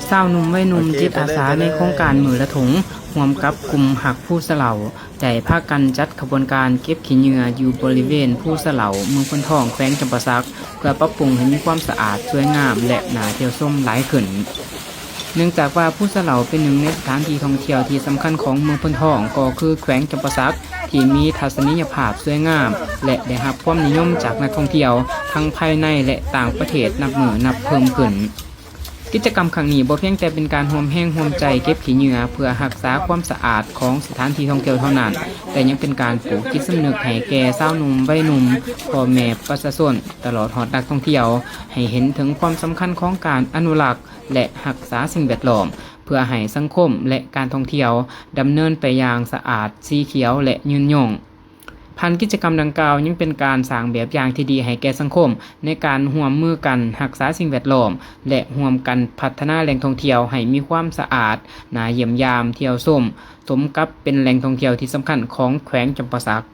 ຊາວໜຸ່ມໄວໜຸ່ມຈິດອາສາໃນໂຄງການມື້ລະຖົງ ຮ່ວມກັບກຸ່ມຮັກພູສະເຫຼົາ ໄດ້ພາກັນຈັດຂະບວນການເກັບຂີ້ເຫຍື້ອຢູ່ບໍລິເວນພູສະເຫຼົາ ເມືອງໂພນທອງ ແຂວງຈຳປາສັກ ເພື່ອປັບປຸງໃຫ້ມີຄວາມສະອາດ, ສວຍງາມ ແລະ ໜ້າທ່ຽວຊົມຫຼາຍຂຶ້ນ. ເນື່ອງຈາກວ່າພູສະເຫຼົາເປັນໜຶ່ງໃນສະຖານທີ່ທ່ອງທ່ຽວທີ່ສຳຄັນຂອງເມືອງໂພນທອງ ກໍຄືແຂວງຈຳປາສັກ ທີ່ມີທັດສະນີຍະພາບສວຍງາມ ແລະ ໄດ້ຮັບຄວາມນິຍົມຈາກນັກທ່ອງທ່ຽວທັງພາຍໃນ ແລະ ຕ່າງປະເທດນັບມື້ນັບເພີ່ມຂຶ້ນ. ກິດຈະກຳຄັ້ງນີ້ບໍ່ພຽງແຕ່ເປັນການຮ່ວມແຮງຮ່ວມໃຈເກັບຂີ້ເຫຍື້ອເພື່ອຮັກສາຄວາມສະອາດຂອງສະຖານທີ່ທ່ອງທ່ຽວເທົ່ານັ້ນ, ແຕ່ຍັງເປັນການປູກຈິດສຳນຶກໃຫ້ແກ່ຊາວໜຸ່ມໄວໜຸ່ມ, ພໍ່ແມ່ປະຊາຊົນ, ຕະຫຼອດຮອດນັກທ່ອງທ່ຽວ ໃຫ້ເຫັນເຖິງຄວາມສຳຄັນຂອງການອະນຸລັກ ແລະ ຮັກສາສິ່ງແວດລ້ອມ ເພື່ອໃຫ້ສັງຄົມ ແລະ ການທ່ອງທ່ຽວດຳເນີນໄປຢ່າງສະອາດ, ສີຂຽວ ແລະ ຍືນຍົງ. ຜ່ານກິດຈະກຳດັ່ງກ່າວ ຍັງເປັນການສ້າງແບບຢ່າງທີ່ດີໃຫ້ແກ່ສັງຄົມ ໃນການຮ່ວມມືກັນຮັກສາສິ່ງແວດລ້ອມ ແລະ ຮ່ວມກັນພັດທະນາແຫຼ່ງທ່ອງທ່ຽວໃຫ້ມີຄວາມສະອາດ, ໜ້າຢ້ຽມຢາມ, ທ່ຽວຊົມ, ສົມກັບເປັນແຫຼ່ງທ່ອງທ່ຽວທີ່ສຳຄັນຂອງແຂວງຈຳປາສັກ.